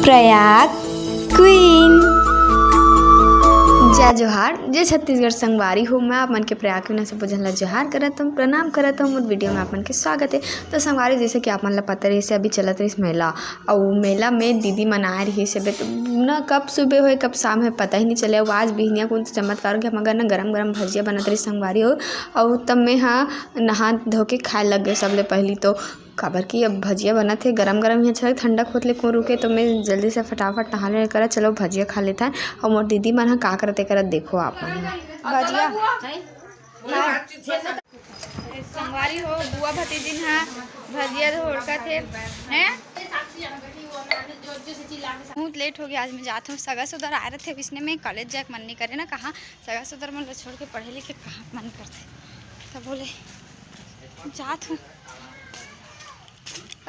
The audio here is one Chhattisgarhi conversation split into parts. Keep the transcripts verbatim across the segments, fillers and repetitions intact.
प्रयाग क्वीन। जय जोहार, जय छत्तीसगढ़ संगवारी हो। मैं आप मन के प्रयाग क्वीन सबो झन ला जोहार करत हूँ, प्रणाम करत हूँ। मोर वीडियो में आप मन के स्वागत है। तो संगवारी, जैसे कि आप मन ला पता रहिस, अभी चलत रहिस मेला, अउ मेला में दीदी मन आए रहिस हवे, तो न कब सुबह होए, कब शाम होए, पता ही नहीं चले। अउ आज बिहनिया कुन चमत्कार हो गया, हमर घर न गरम गरम भजिया बनत रहिस संगवारी हो, अउ तब मैं हा नहा धो के खाए लग गए सबले पहली तो, काबर कि अब भजिया बनत हे गरम गरम ही अच्छा लगे, ठंडा होत ले कोन रुके, तो मैं जल्दी से फटाफट नहा ले करा, चलो भजिया खा लेथन। अउ मोर दीदी मन ह का करत हे करत देखो आप मन ह। भजिया। संगवारी हो, बुआ भतीजिन ह भजिया धोड़कत हे, हैं? बहुत लेट हो गया, आज मैं जात हूँ, सगा सुधर आए रथे, इसने में कॉलेज जाए के मन नहीं करे ना, कहाँ सगा सुधर मन ला छोड़ के पढ़े लिखे कहाँ मन करथे, तब बोले जात हूँ।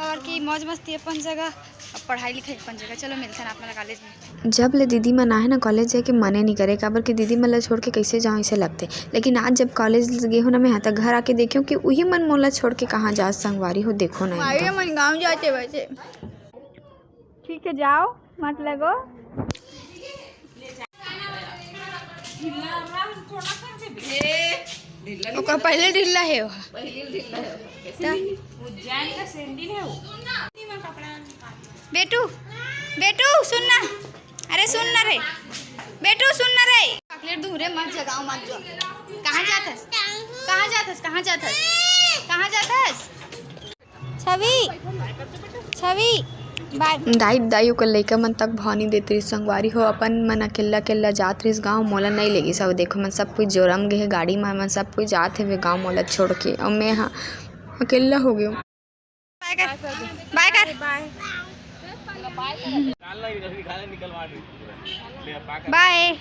और की मौज मस्ती अपन जगह, अब पढ़ाई लिखाई अपन जगह। चलो मिलथन आप मन कॉलेज में। जब ले दीदी मन आहे ना, कॉलेज जाए के मने नहीं करे, काबर कि दीदी मन ला छोड़ के कैसे जाऊँ, ऐसे लगथे। लेकिन आज जब कॉलेज गे हो ना मैं, त घर आके देखियो कि उही मन मोला छोड़ के कहाँ जा संगवारी हो, देखो ना माई एकदम। मन गाँव जाते वैसे। ठीक है, जाओ, मत लगो। ओकर पहले ढिल्ला है वो। उज्जैन का सैंडल है वो। बेटू, बेटू सुन ना, अरे सुन ना रे, बेटू सुन ना रे। चॉकलेट दूं रे, मत जगाओ, मत जो। कहाँ जात हस? कहाँ जात हस? कहाँ जात हस? कहाँ जात हस? छवि, छवि, बाय। दाई, दाई ओकर लइका मन तक भाव नइ देत रिहिस संगवारी हो, अपन मन अकेल्ला, अकेल्ला जात रिहिस गाँव, मोला नइ लेगिस। अउ देखो, मन सब कोई जोरम गे हे गाड़ी म, मन सब कोई जात हेवे गाँव मोला छोड़ के, अउ मैं ह अकेल्ला हो गेंव। बाय कर, बाय कर। बाय।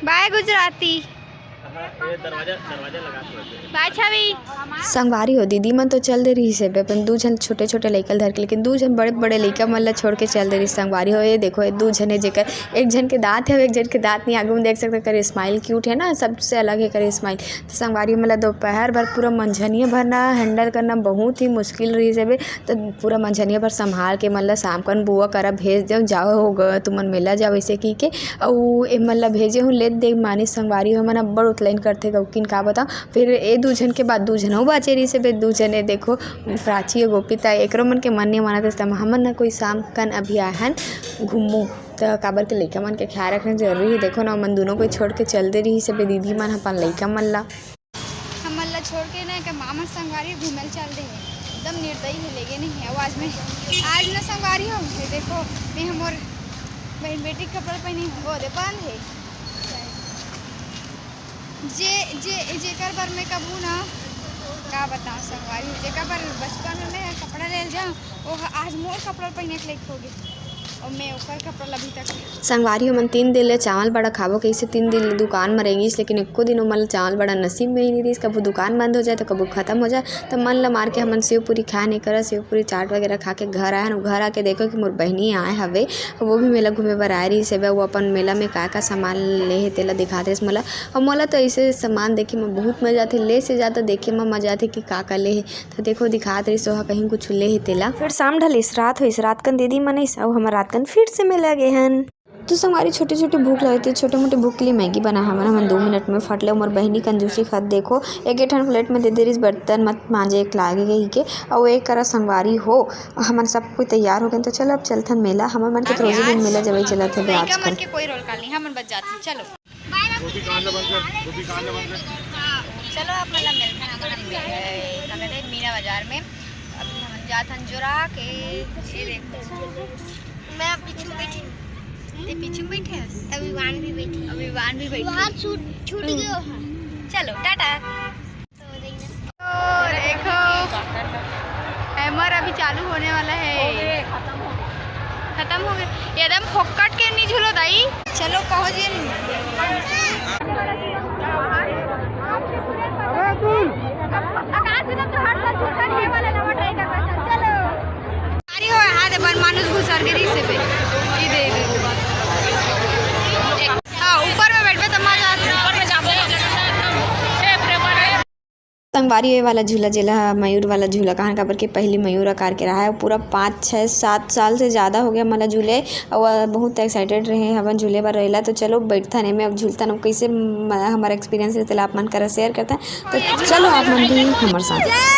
बाय गुजराती। बाय छवि। संगवारी हो, दीदी मन तो चल दे रहिस हे, अपन दू झन छोटे-छोटे लइका ल धर के, लेकिन दू झन बड़े-बड़े लइका मन ल छोड़ के चल दे रहिस संगवारी हो। ये देखो, ये दू झन हे, जेकर एक झन के दांत हे, एक झन के दांत नहीं। आगू में देख सकते हो, कर स्माइल क्यूट है ना, सबसे अलग है कर स्माइल। तो संगवारी हो, मतलब दोपहर भर पूरा मंझनिया भर ना हैंडल करना बहुत ही मुश्किल रहिस हे। त पूरा मंझनिया भर संभाल के मन ल शाम कन बुआ करा भेज देव, जाओ हो ग-, तुमन मेला जाओ, अइसे कहिके। अउ ए मन ल भेजे हूँ, लेत दे मानिस संगवारी हो, मन अब्बड़ उतलइन करथे गौकिन, का बताओ। फिर ए दू झन के बाद दू झन अउ बाचे रहिस हे, बे दू झन ए देखो, प्राची अउ गोपिता, एकरो मन के मन नइ मानत हे, त हमन न कोई शाम कन अभी आए हन घूमू, त काबर के लइका मन के ख्याल रखना जरूरी हे। देखो ना, मन दूनों कोई छोड़ के चल दे रहिस हे, बे दीदी मन अपन लइका मन ला। हमन ला छोड़ के ना एकर मामा संगवारी घूमे ल चल दे हे, एकदम निर्दयी हे, लेगे नहीं हे। अउ आज मैं, आज ना संगवारी हो, ये देखो, मैं हमर बहन बेटी के कपड़ा पहनी हूँ, वो दे बंद हे। जे, जे, जेकर बर मैं कभू ना, का बताऊँ संगवारी हो, जेकर बर बचपन में मैं कपड़ा ले जाऊँ, वो ह-, आज मोर कपड़ा पहने के लायक हो गए। अउ मैं ओकर कपड़ा ला अभी तक नहीं। संगवारी हो, मन तीन दिन ले चावल बड़ा खाबो कइसे, तीन दिन ले दुकान म रेंगिस, लेकिन एको दिन ओमन ल चावल बड़ा नसीब में ही नहीं रहिस। कभू दुकान बंद हो जाए, तो कभू खत्म हो जाए, तो मन ल मार के हमन सेव पूरी खाए नहीं करा। सेव पूरी चाट वगैरह खा के घर आए हन। घर आके देखो कि मोर बहिनी आए हवे, वो भी मेला घूमे बर आए रहिस हवे। वो अपन मेला में का का सामान ले हे, तेला दिखात रहिस मोला। अउ मोला तो ऐसे सामान देखे में बहुत मजा आथे, ले से ज्यादा देखे में मजा आथे कि का का ले हे। त देखो, दिखात रहिस ओहा कहीं कुछ ले हे तेला। फिर शाम ढलिस, रात होइस, रात कन दीदी मन आइस, अउ हमर रात कन फिर से मेला गे हन। तो संगवारी, छोटे-छोटे भूख लगे थे, छोटे-मोटे भूख के लिए मैगी बना हमन, हमन दो मिनट में फट ले। मोर बहिनी कंजूसी खत देखो, एक एक ठन प्लेट में दे दे रहिस, बर्तन मत मांजे, एक लागे गई के। अउ एक करा संगवारी हो, हमन सब कोई तैयार हो गए, तो चलो अब चलथन मेला। हमर मन के तो रोजे दिन मेला जबई चलत हे आज कल। कोई रोल काल नहीं, हमन बच जाते, चलो। गोभी कहाँ से बंद कर? गोभी कहाँ से बंद कर? चलो, आप मतलब मिलते हैं, हम, हम, मीना बाजार में। अभी हम जात हन जोरा के, ये देखो। मैं पीछे बैठी हूँ। ये पीछे बैठे हैं? अभी वान भी बैठी है। अभी वान भी बैठी है। वान छूट, छूट गयो है। चलो, टाटा। तो देखो, हैमर अभी चालू होने वाला है। खत्म हो गया। एकदम फोकट के नहीं झूलो दाई। चलो पहुँच गए। चलो। अरे हो, हाथ बन मानुस घुसर के रही से बे। ये दे दे। हाँ, ऊपर में बैठबे तो मजा आथे। ऊपर में जाबो। संगवारी, ये वाला झूला जेला ह मयूर वाला झूला कहान, काबर के पहिली मयूर आकार के रहा है। पूरा पाँच, छः, सात साल से ज़्यादा हो गया हमला झूले, अउ बहुत एक्साइटेड रहे हवन झूले बर रहेला। तो चलो बैठथन एमे, अब झूलथन, अब कैसे म-, हमारा एक्सपीरियंस रहे तेला आप मन करा शेयर करथन। तो चलो आप मन भी हमर साथ।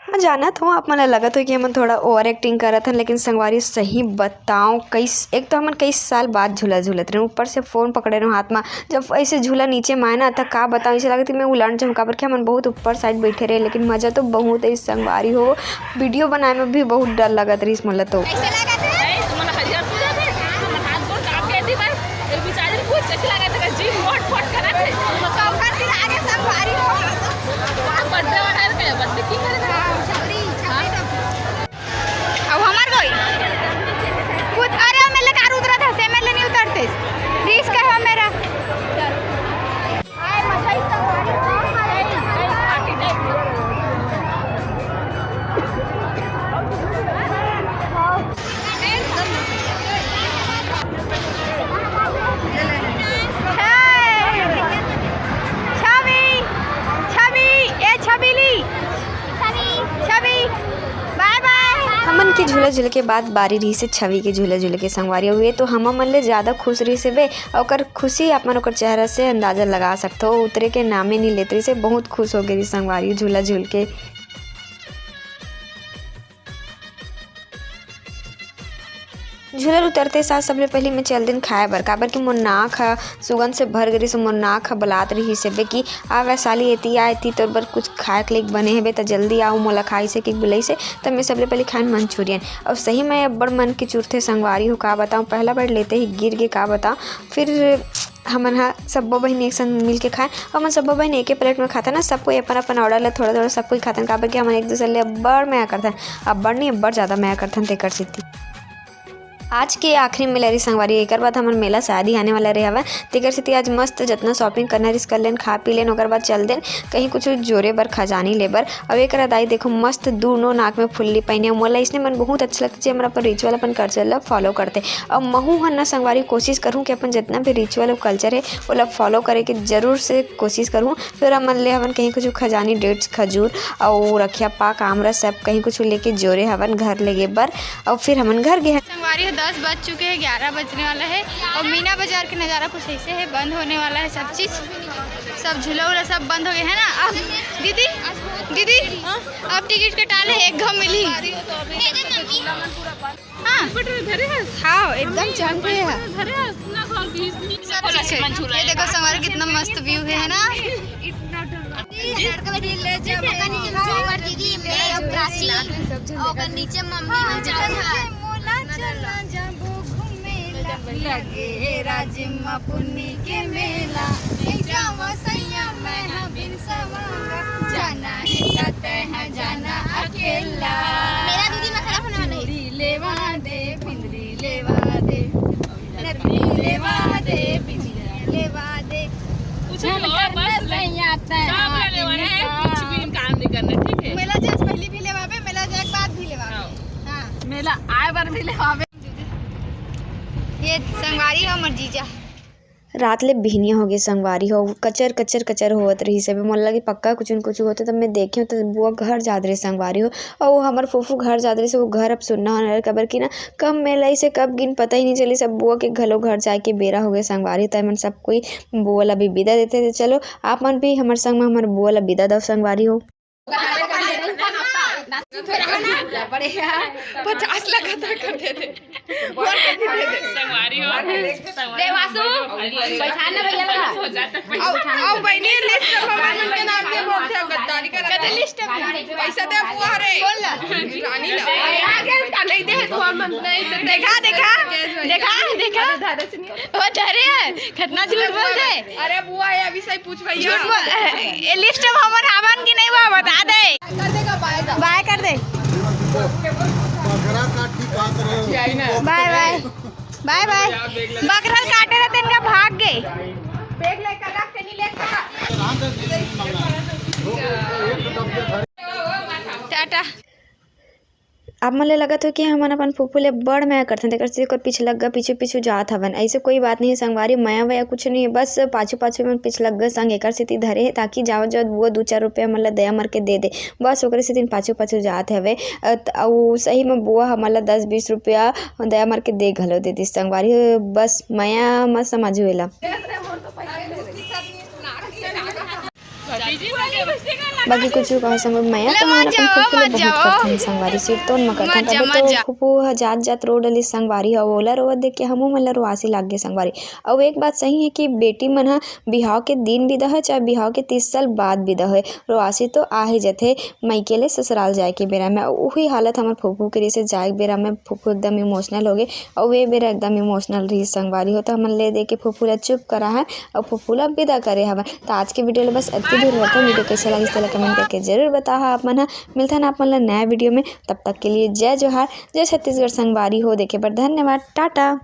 मैं जानत हूँ, आप मन ल लगत होही कि हमन थोड़ा ओवर एक्टिंग करत हन, लेकिन संगवारी, सही बताओ, कई, एक तो हमन कई साल बाद झूला झूलत रहेन, ऊपर से फोन पकड़े रहेन हाथ में। जब ऐसे झूला नीचे में आए ना, त का बताओ, ऐसे लगत कि मैं उलट जाऊँ, काबर कि हमन बहुत ऊपर साइड बैठे रहे, लेकिन मजा तो बहुत आई संगवारी हो। वीडियो बनाए में भी बहुत डर लगत रहिस मोला तो। कैसे लगत हे? ए, तुम्हारा हरियर पूजा में, तुम्हारा हाथ गोड़ कांप गए थे भाई। ए, बेचारी पूछ कैसे लगत हे? जी, मोट मोट करत हे। चौखट दिला के संगवारी हो। बर्थडे वाला है क्या? बर्थडे की करेगा? हाँ, छपरी, छपरी तो। अब हमार कोई खुद, अरे, एमएलए कार उतरत है, एमएलए नहीं उतरते। रिस्क है मेरा। छवि, छवि, ए छबीली, छवि, बाय बाय। हमन के झूला झूले के बाद बारी रहिस हे छवि के झूला झूले के संगवारी, अउ ये तो हमर मन ले ज्यादा खुश रहिस हे बे। ओकर खुशी आप मन ओकर चेहरा से अंदाजा लगा सकथो, उतरे के नामे नहीं लेत रहिस हे, बहुत खुश हो गे रहिस संगवारी झूला झूल के। झूला ल उतरते साथ सबले पहिली मैं चल देन खाए बर, काबर कि मोर नाक ह सुगंध से भर गे रहिस, मोर नाक ह बलात रहिस हे बे कि आ वैशाली, एती आ, एती तोर बर कुछ खाए के लाइक बने हे बे, त जल्दी आ, मोला खाइस हे कि बुलाइस हे। त मैं सबले पहिली खाएन मंचूरियन, अउ सही में अब्बड़ मन के चुरथे संगवारी हो, का बताऊं, पहला बार लेते ही गिर गे, का बताऊं। फिर हमन ह सब्बो बहिनी एक संग मिल के खाएन, अउ हमन सब्बो बहिनी एके प्लेट में खाथन ना, सब कोई अपन अपन ऑर्डर ले थोड़ा थोड़ा सब कोई खाथन, काबर कि हमन एक दूसर ले अब्बड़ मया करथन, अब्बड़ नहीं, अब्बड़ ज्यादा मया करथन, तेकर सेती। आज के आखिरी मेला रहिस संगवारी, एकर बाद हमर मेला शायद ही आने वाला रहे हवय, तेकर सेती आज मस्त जतना शॉपिंग करना रहिस कर लेन, खा पी लेन, ओकर बाद चल देन कहीं कुछ जोरे बर, खजानी ले बर। अउ एकर दाई देखो मस्त दूनो नाक में फुल्ली पहिने, मोला इसने मन बहुत अच्छा लगथे जे हमर अपन रिचुअल, अपन कल्चर ला फॉलो करथे। अउ महू ह ना संगवारी कोशिश करहूँ कि अपन जतना भी रिचुअल अउ कल्चर हे ओला फॉलो करे के जरूर से कोशिश करहूँ। फिर हमन ले हवन कहीं कुछ खजानी, डेट्स, खजूर अउ रखिया पाक, आमरस, सब कहीं कुछ लेके जोरे हवन घर लेगे बर। अउ फिर हमन घर गे हन। संगवारी हो, दस बज चुके हैं, ग्यारह बजने वाला है और मीना बाजार के नज़ारा कुछ ऐसे है, बंद होने वाला है सब चीज़, सब झूला उला सब बंद हो गए है ना। अब दीदी, दीदी, अब टिकट कटा ले, एक घम मिली। हाँ, हाँ, एकदम चंपे है। सब चीज़ है। ये देखो संगवारी, कितना मस्त व्यू है, है ना? दीदी, मैं अब प्राची, ओकर नीचे मम्मी मन चलत हन। लगे राजिम पुन्नी के मेला, नहीं जावा सैया मैं हा बिन सवांगा, जाना है त तै हा जाना अकेला। मेला दीदी मैं खड़ा होने वाला है। चूड़ी लेवा दे, बिंदरी लेवा दे, नथनी लेवा दे, बिंदिया लेवा दे। कुछ भी और बस सैया तै सब लेने वाले हैं, कुछ भी काम नहीं करना, ठीक है? मेला जाए से पहले भी लेवाबे, मेला जाए के बाद भी लेवाबे। हाँ। हाँ। मेला आए बर भी लेवाबे। ये संगवारी हो मोर जीजा। रात ले बिहनिया होगे संगवारी हो, कचर, कचर, कचर होवत रहिस हे। मोला लगे पक्का कुछु न कुछु होथे, तब मैं देखेंव त बुआ घर जात रहिस संगवारी हो। अउ हमर फूफू घर जात रहिस, वो घर अब सुन्ना होने लगे, काबर कि ना कब मेला से कब गिन पता ही नहीं चलिस। अब बुआ के घलो घर जाए के बेरा होगे संगवारी, त एमन सब कोई बुआ ला भी बिदा देथे। त चलो आप मन भी हमर संग म हमर बुआ ला बिदा दव संगवारी हो। पचास लगा था कर दे दे। संगवारी हो। देवासु, बैठा ना भैया लगा। आओ, आओ बहनी, लिस्ट में हमारे मन के नाम के बोलते हैं, गद्दारी का लगा। लिस्ट में। पैसा दे बुआ रे। बोल ना। रानी ना। नहीं दे, तू हमन नहीं दे। देखा, देखा, देखा, देखा। वो धरे है, कितना झूठ बोल दे। अरे बुआ, ये अभी सही पूछ भैया। झूठ बोल, ये लिस्ट में हमन हवन कि नहीं, वो बता दे। कर देगा, बाय कर। बाय कर दे। बकरा काटी बात रहे। बाय बाय। बाय बाय। बकरा काटे रहते, इनका भाग गए। बैग लेकर रख के नहीं लेकर। टाटा। आप मन ल लगत हो कि हमन अपन फूफू ले बड़ मया करथन, तेकर सेती ओकर पिछलग्गा पीछू पीछू जात हवन। ऐसे कोई बात नहीं हे संगवारी, मया वया कुछ नहीं हे, बस पाछू पाछू में पिछलग्गा संग एकर सेती धरे हे, ताकि जावत जावत बुआ दू चार रुपया हमन ल दया मर के दे दे, बस ओकरे सेती पाछू पाछू जात हवे। अ, त-, अउ सही में बुआ हमन ल दस बीस रुपया दया मर के दे घलो दे दिस संगवारी, बस मया म समझू एला। बाकी कुछ कहो संग, मया तो हमन अपन फूफू ले बहुत करथन संगवारी, सिरतोन म करथन, तबे तो फूफू ह जात जात रो डलिस संगवारी ह, ओला रोवत देख के हमू मन ल रोआसी लाग गे संगवारी। अउ एक बात सही हे कि बेटी मन ह बिहाव के दिन बिदा होय, चाहे बिहाव के तीस साल बाद बिदा होय, रोआसी तो आ ही जथे मइके ले ससुराल जाए के बेरा में। अउ उही हालत हमर फूफू के रिहिस हे, जाए के बेरा में फूफू एकदम इमोशनल हो गे, अउ ए बेरा एकदम इमोशनल रिहिस संगवारी हो। तो हमन ले दे के फूफू ला चुप करा हन अउ फूफू ला विदा करे हवन। तो आज के वीडियो ला बस अतकी दूर रखो। वीडियो कैसे लगिस तेला कमेंट करके जरूर बताहा आप मन ह। मिलथन आप मन ला नया वीडियो में, तब तक के लिए जय जोहार, जय छत्तीसगढ़ संगवारी हो। देखे बर धन्यवाद, टाटा।